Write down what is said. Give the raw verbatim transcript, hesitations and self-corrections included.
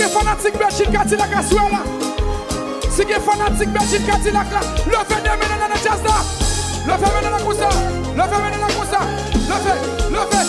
Gen fanatik Bèlchit Kadilak aswè la. Si gen fanatik Bèlchit Kadilak la, leve de men nou nan djaz la. Leve men nou nan konsa. Leve men nou nan konsa. Leve, leve,